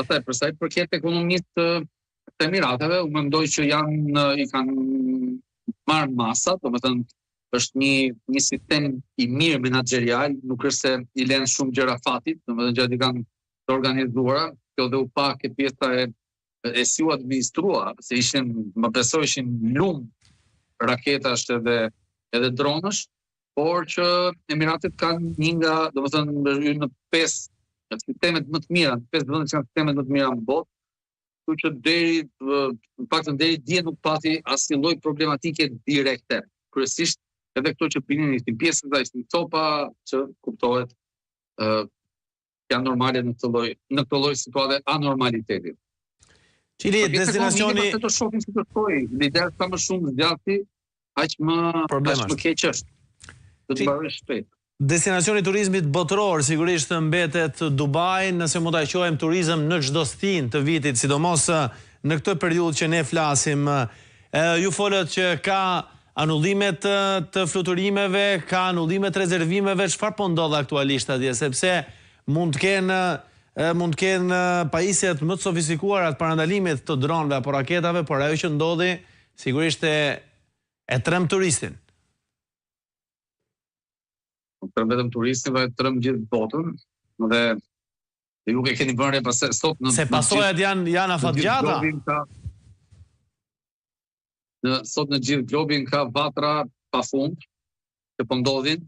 Pastaj për sa i përket ekonomisë të, të Emirateve, unë mendoj që janë i kanë marrë masat, domethënë është një një sistem i mirë menaxherial, nuk është se i lënë shumë gjëra fatit, domethënë gjërat i kanë të organizuara, kjo dhe u pa ke pjesa e e si u administrua, se ishin, më beso ishin lumë raketash edhe edhe dronësh, por që Emiratet kanë një nga, domethënë, në pesë në sistemet më të mira, në pesë vende që kanë sistemet më të mira në botë, kështu që deri në paktën deri dje nuk pati asnjë lloj problematike direkte. Kryesisht edhe këto që binin ishin pjesë dhe ishin copa që kuptohet ë janë normale në këtë lloj në këtë lloj situate anormaliteti. Cili po, destinacioni do të shohim si do të shkojë, lider sa më shumë zgjati, aq më aq më keq është. Do të mbarojë shpejt. Destinacioni i turizmit botëror sigurisht mbetet Dubai, nëse mund ta quajmë turizëm në çdo stinë të vitit, sidomos në këtë periudhë që ne flasim. Ju folët që ka anullime të të fluturimeve, ka anullime të rezervimeve, çfarë po ndodh aktualisht atje, sepse mund të kenë mund të kenë pajisjet më të sofistikuara të parandalimit të dronëve apo raketave, por ajo që ndodhi sigurisht e e tremb turistin. Nuk tremb vetëm turistin, por e tremb gjithë botën dhe ju e keni vënë re pastaj sot në Se pasojat janë janë afatgjata. Në sot në gjithë globin ka vatra pafund që po ndodhin,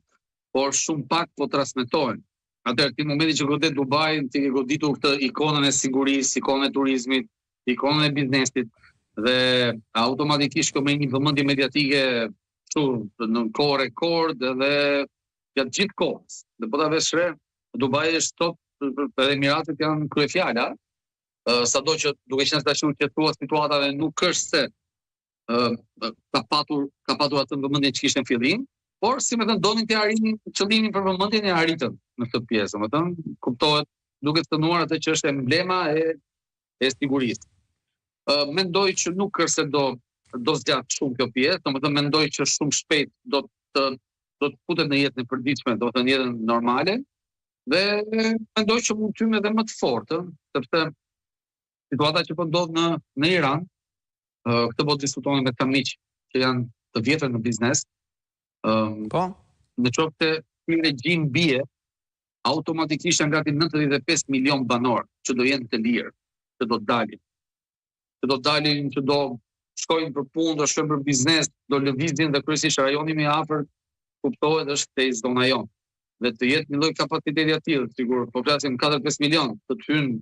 por shumë pak po transmetohen. Atëherë ti në momentin që godet Dubai, ti ke goditur këtë ikonën e sigurisë, ikonën e turizmit, ikonën e biznesit dhe automatikisht kjo me një vëmendje mediatike kështu në kohë rekord dhe gjatë gjithë kohës. Dhe po ta vësh re, Dubai është sot edhe Emiratet janë kryefjala, sado që duke qenë se tash u qetësua situata dhe nuk është se ka patur ka patur atë vëmendje që kishte në fillim, por si me thënë donin të arrinin qëllimin për vëmendjen e arritën në këtë pjesë, domethënë kuptohet duke cënuar atë që është emblema e e sigurisë. Ë mendoj që nuk është se do do zgjat shumë kjo pjesë, domethënë mendoj që shumë shpejt do të do të futet në jetën e përditshme, domethënë jetën normale dhe mendoj që mund të hyjmë edhe më të fortë, sepse situata që po ndodh në në Iran, këtë po diskutonim me ca miq që janë të vjetër në biznes. Ëm po, në qoftë se ky regjim bie, automatikisht janë gati 95 milion banorë që do jenë të lirë, që do dalin. Që do dalin, që do shkojnë për punë, do shkojnë për biznes, do lëvizin dhe kryesisht rajoni më i afërt kuptohet është te zona jonë. Dhe të jetë një lloj kapaciteti i tillë, sigur po flasim 4-5 milion të të hynë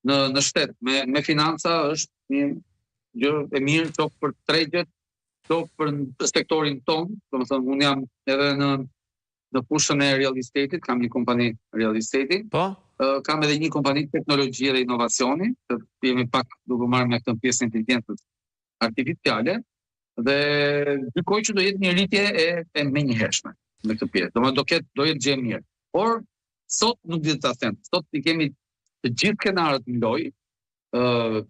në në shtet me me financa është një gjë e mirë qoftë për tregjet, qoftë për sektorin tonë, domethënë unë jam edhe në në fushën e real estate-it, kam një kompani real estate-i. Po. Kam edhe një kompani teknologjie dhe inovacioni, që jemi pak duke marrë me këtë pjesë inteligjencës artificiale dhe gjykoj që do jetë një rritje e e menjëhershme në këtë pjesë. Domethënë do ketë do jetë gjë e mirë. Por sot nuk di ta them. Sot i kemi të gjithë skenarët në lojë. ë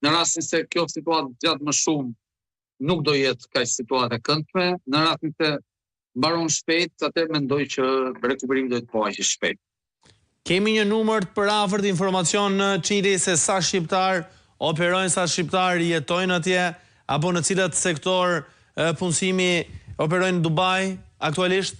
në rastin se kjo situatë zgjat më shumë, nuk do jetë kaq situatë e këndshme, në rastin se mbaron shpejt, atëherë mendoj që rekuperimi do jetë po aq i shpejtë. Kemi një numër të përafërt informacion në Çili se sa shqiptarë operojnë, sa shqiptarë jetojnë atje, apo në cilët sektorë punësimi operojnë në Dubai aktualisht?